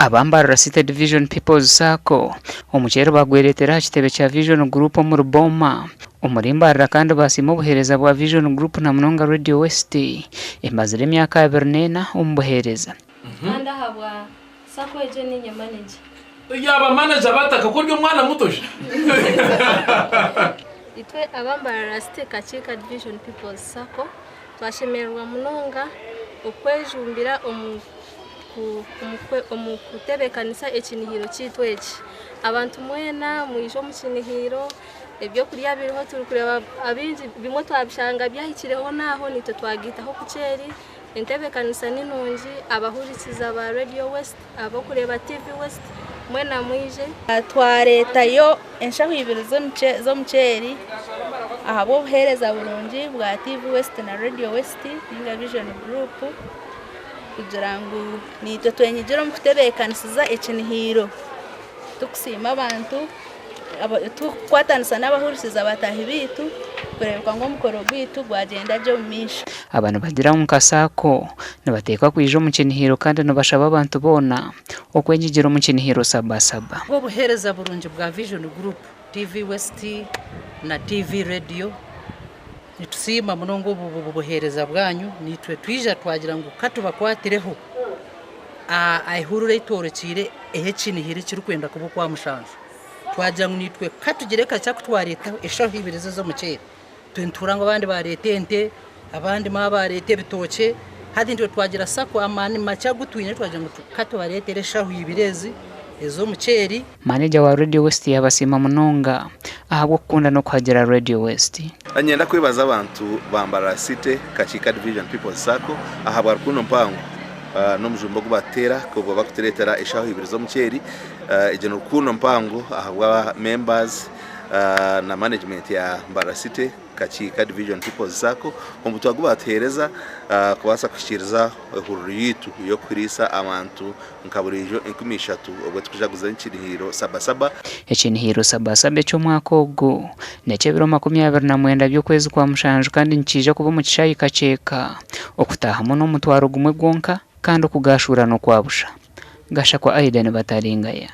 Aba Mbarara City Division People's Sacco omuceeri bagwereetera aha kitebe kya Vision Group omuri Booma omuri Mbarara kandi baasiima obuheereza bwa Vision Group na munonga Radio West emazire emyaka 24 omu buheereza. Kandi ahabwa sacco egyo niinye manager. Yaaba manager bataka ku ori omwana muto shi. Itwe aba Mbarara City Kakiika Division People's Sacco twashemererwa munonga okwejumbira omu omu kutebeekanisa ekinihiro kyaitu eki. Abantu mwena mwije omu kinihiro, ebyokurya biriho turikureeba abaingi bimwe twabishanga byahikireho n'aho naitwe twagaitaho okukyeri, entebeekanisa ni nungi, abahurikiza ba Radio West, ab'okureeba TV West mwena mwije. Twareetayo enshaho ibiri z'omuceeri ahabw'obuheereza burungi bwa TV West na Radio West ninga Vision Group. Kugira ngu naitwe twenyigire omu kutebeekanisiza ekinihiiro, turikusiima abantu, turikukwatanisa n'abahurikiza bataahi baitu kureebeka ngu omukoro gwaitu gwagyenda gye omu maisho. Aba nibagira ngu nka Sacco nibateekwa kwija omu kinihiiro kandi nibashaba abantu boona okwenyigira omu kinihiiro Sabasaba. Obuheereza burungi bwa Vision Group, TV West na TV Radio. Nitusiima munonga obu buheereza bwanyu, naitwe twija twagira ngu ka tubakwatireho aha ihuriro ei tworekyeire ey'ekinihiro ekirikwenda kuba okwamushanju. Twagira ngu naitwe ka tugire kakye aku twareetaho eshaho ibiri ezi ez'omuceeri. Itwe nituhurira ngu abandi baareeta ente, abandi baareeta ebitookye, hati itwe twagira sacco amaani makye agu twine twagira ngu ka tubareetere eshaho ibiri ezi ez'omuceeri. Maneja wa Radio West yaabasiima munonga ahabw'okukunda n'okuhagira Radio West. Niinyenda kwebaza abantu ba Mbarara City Kakiika Division People's Sacco ahabwa rukundo mpango n'omujumba ogu batuteera kuba bakutureetera eshaaho ibiri z'omuceeri. Egyo ni rukundo mpango ahabwa members na management ya Mbarara City. Kakiika Division People's Sacco omu butwa obu baatuheereza kubaasa kuhikiiriza ehururu yaitu y'okuriisa abantu nka buriijo 3000 obwo turikujaguza ekinihiiro Saba Saba. Ekinihiiro Saba Saba eky'omwaka ogu n'eky'ebiro 29 by'okwezi kwa mushanju kandi nikiija kuba omu kishaayi Kakyeka. Okutaahamu n'omutwaro gumwe gwonka kandi okugaashuura n'okwa busha. Gashakwa Aidan Bataringaya.